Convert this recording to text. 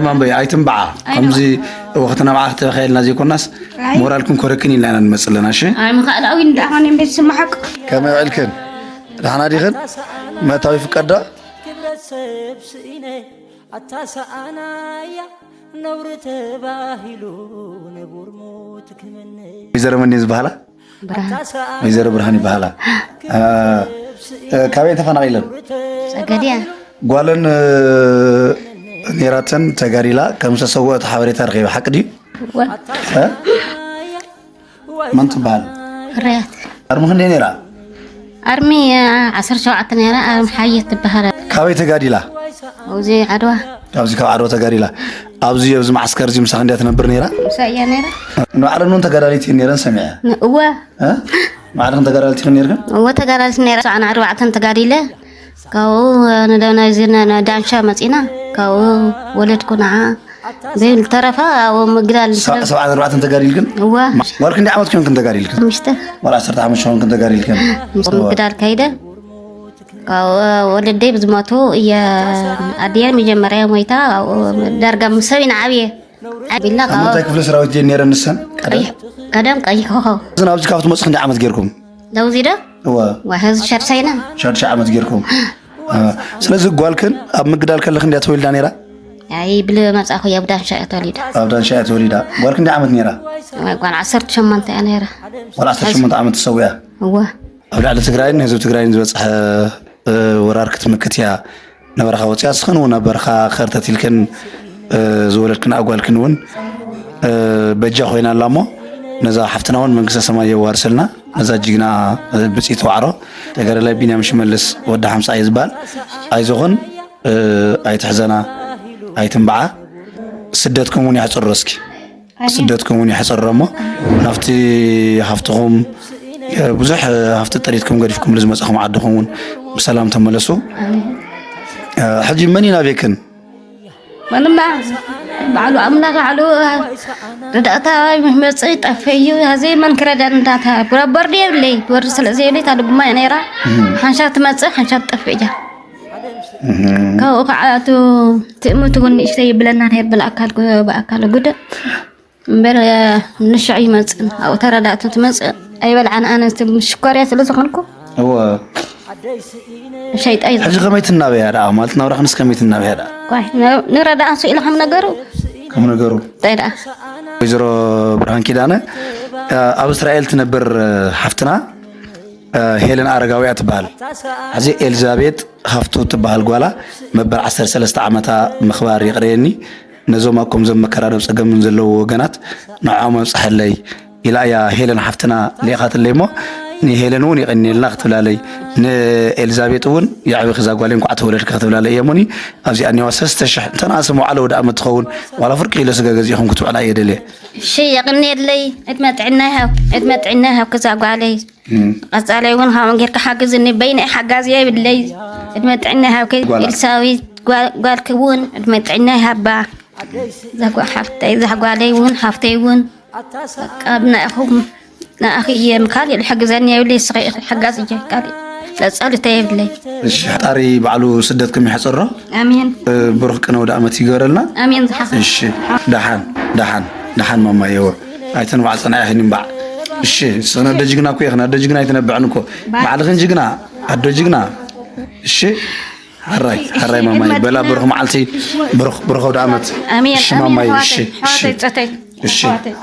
ማንበይ ኣይትንብዓ። ከምዚ እወ፣ ከተናብዓ ከተበኸየልና ዘይኮናስ፣ ኣይ። ሞራልክን ኮረክን ኢልና ኢና ንመጽእ ኣለና። እሺ? ኣይ፣ ምኻኣል ኣዊ እንዳኾነ ቤት ስማሓቅ። ከመይ ውዕልክን? ደሓና ዲኽን? መእታዊ ፍቀዳ? ክብረት ሰብ ስኢነ ኣታሰኣናያ ነውሪ ተባሂሉ ንቡር ሞት ክምነ። ወይዘሮ መን ዝበሃላ? ብርሃን። ወይዘሮ ብርሃን ይበሃላ። እ፣ እ፣ ካበይ ተፈናቒለን? ጸገድያ። ጓለን፣ እ፣ ኔራተን ተጋዲላ ከም ዝተሰወአት ሓበሬታ ረኺበ። ሓቂ ድዩ? እወ። እ? መን ትበሃል? ፍርያት። ኣርሚ ክንደይ ኔራ? ኣርሚ፣ እ፣ ዓሰርተ ሸውዓተ ኔራ፣ ኣርሚ ሓየት ትበሃል። ካበይ ተጋዲላ? ኣብዚ ዓድዋ። ኣብዚ ካብ ዓድዋ ተጋዲላ። ኣብዚ፣ ኣብዚ መዓስከር እዚ ምሳኻ እንድያ ትነብር ኔራ? ምሳይ እያ ኔራ። ንባዕለን እውን ተጋዳሊት እየን ኔረን ሰሚዐ። ን-፣ እወ። እ? ባዕልኽን ተጋዳልቲ ኢኽን ኔርክን? እወ፣ ተጋዳልቲ ኔረ። ሰዓን ኣርባዕተን ተጋዲለ፣ ካብኡ ንደ-፣ ናይዚ ነ-፣ ነ-፣ ዳንሻ መጺና፣ ካብኡ ወለድኩ ንዓ። ብዝተረፈ ኣብኡ ምግዳል ሰ-፣ ስለ ሰብዓን ኣርባዕተን ተጋዲልክን? እወ። ማ-፣ ዋል ክንደይ ዓመት ኮንክን ተጋዲልክን? ሓሙሽተ። ዋል ዓሰርተ ሓሙሽተ ኮንክን ተጋዲልክን? ምስ እወ። ምግዳል ከይደ፣ ካብኡ ወለደይ ብዝሞቱ እየ፣ ኣድየ መጀመርያ ሞይታ፣ ካብኡ ዳርጋ ምስ ሰብኢና ዓብየ። ዓቢልና ኣብ ካብኡ ምንታይ ክፍለ ሰራዊት ድየን ኔረን ንሰን? ቀደም? ቀይሕ፣ ቀደም ቀይሕ ኮኸብ። እዘን ኣብዚ ካብ ትመጹ ክንደይ ዓመት ጌርኩም? ለውዚ ዶ? እወ። ዋይ፣ ሕዚ ሻድሻይና። ሻድሻይ ዓመት ጌርኩም። እ፣ ስለዚ ጓልክን ኣብ ምግዳል ከለኽ እንድያ ተወሊዳ ኔራ? ኣይ፣ ብሊ መጻኹ እያ፣ ኣብ ዳንሻ እያ ተወሊዳ። ኣብ ዳንሻ እያ ተወሊዳ። ጓልክ ክንደይ ዓመት ኔራ? ዋይ፣ ጓል ዓሰርተ ሸሞንተ እያ ኔራ። ጓል ዓሰርተ ሸሞንተ ዓመት ተሰዊኣ? እወ። ኣብ ልዕሊ ትግራይን ህዝቢ ትግራይን ዝበጽሐ፣ እ፣ ወራር ክትምክት እያ። ነበርኻ ወፂኣ፣ እስኽን እውን ኣብ በረኻ ኸርተት ኢልክን፣ እ፣ ዝወለድክን ኣጓልክን እውን፣ እ፣ በጃ ኮይና ኣላ እሞ፣ ነዛ ሓፍትና እውን መንግስተ ሰማይ የዋርስልና። ነዛ ጅግና፣ እ፣ ብፅኢት ዋዕሮ ተጋዳላይ ቢንያም ሽመልስ ወዲ ሓምሳ እዩ ዝበሃል። ኣይዞኽን፣ እ፣ ኣይትሕዘና፣ ኣይትንብዓ። ስደትኩም እውን የሕፅሮ እስኪ። ኣሜን። ስደትኩም እውን የሕፅሮ እሞ፣ ናብቲ ሃፍትኹም፣ እ፣ ብዙሕ፣ እ፣ ሃፍቲ ጥሪትኩም ገዲፍኩም ንዝመፃኹም ዓድኹም እውን ብሰላም ተመለሱ። ኣሜን። እ፣ ሕጂ መን እዩ ናቤክን? ምንም፣ ባዕሉ ኣምላኽ ባዕሉ ርዳእታ ይመጽእ ይጠፍእ እዩ። ሕዚ መን ክረዳን እንዳታ፣ ቦርድ የብለይ፣ ቦርድ ስለ ዘየብለይ፣ እታ ድጉማ እያ ነይራ። እም። ሓንሻ ትመጽእ፣ ሓንሻ ትጠፍእ እያ። እም። ካብኡ ከዓ እቱ ትእምት እውን ንእሽተይ ይብለና ነይር፣ ብኣካል፣ ብኣካል ጉደ። እምበር፣ ንሽዕ ይመጽእ፣ ኣብኡ ተረዳእቱ ትመጽእ ኣይበልዓን። ኣነ ሽኮርያ ስለ ዝኾንኩ፣ እወ። ሸይጣ እዩ። ሕጂ ከመይ ትናበያ ደኣ? ማለት ናብራኽንስ ከመይ ትናበያ ደኣ? ኳይ፣ ን-፣ ንረዳእ ኣንሱ ኢለ ከም ነገሩ። ከም ነገሩ። እንታይ ደኣ? ወይዘሮ ብርሃን ኪዳነ፣ ኣብ እስራኤል ትነብር ሓፍትና፣ ሄለን ኣረጋዊ እያ ትበሃል። ሕዚ ኤልዛቤጥ ሃፍቱ ትበሃል ጓላ፣ መበል ዓሰርተ ሰለስተ ዓመታ ምኽባር ይቕረየኒ፣ ነዞም ኣብ ከምዞም መከራን ኣብ ጸገምን ዘለዉ ወገናት ንዕኦም ኣብጽሐለይ ኢላ እያ ሄለን ሓፍትና ልኢኻትለይ እሞ፣ ንሄለን እውን የቐንየልና ክትብላለይ፣ ንኤልዛቤጥ እውን የዕብኺ እዛ ጓለይ እንኳዕ ተወለድኪ ክትብላለይ እየ። እሞኒ ኣብዚኣ እኒዋ ሰለስተ ሽሕ እንተነኣሰ መውዓለ ወደ ዓመት ትኸውን ዋላ ፍርቂ ኪሎ ስጋ ገዚእኹም ክትውዕላ እየ ደልየ። እሺ፣ የቐንየለይ፣ ዕድመ ጥዕና ይሃብ፣ ዕድመ ጥዕና ይሃብኪ እዛ ጓለይ። እም። ቀጻላይ እውን ከምኡ ጌርካ ሓግዝኒ፣ በይነይ ሓጋዚ የብለይ። ዕድመ ጥዕና ይሃብኪ። ጓላ። ኤልሳዊት ጓ-፣ ጓልኪ እውን ዕድመ ጥዕና ይሃባ። እዛ ጓ-፣ ሓፍተይ፣ እዛ ጓለይ እውን፣ ሓፍተይ እውን፣ በቃ ብናእኹም፣ ንኣኺ እየ፣ ካልእ ዝሕግዘኒ የብለይ፣ እስኺ ኢኺ ሓጋዚ እየ፣ ካልእ ለጻልተ የብለይ። እሺ፣ ፈጣሪ ባዕሉ ስደትኩም ይሕጽሮ። ኣሜን። እ፣ ብሩኽ ቅነ ወደ ዓመት ይገበረልና። ኣሜን ዝሓፍ። እሺ፣ ደሓን፣ ደሓን፣ ደሓን ማማየወ። ኣይተንባዕ፣ ጸናሒ ኺን እምባዕ። እሺ፣ ሰነ ኣደ ጅግና እኮ ኢኽን፣ ኣደ ጅግና ኣይትነብዕን እኮ። ባዕልኽን ጅግና፣ ኣዶ ጅግና። እሺ፣ ሓራይ፣ ሓራይ ማማየ። በላ ብሩኽ መዓልቲ፣ ብሩኽ፣ ብሩኽ ወደ ዓመት። ኣሜን፣ እሺ ኣሜን፣ ማማየ፣ ኣሕዋተይ፣ እሺ፣ እሺ። ኣሕዋተይ፣ ጸተይ፣ እሺ። ኣሕዋተይ።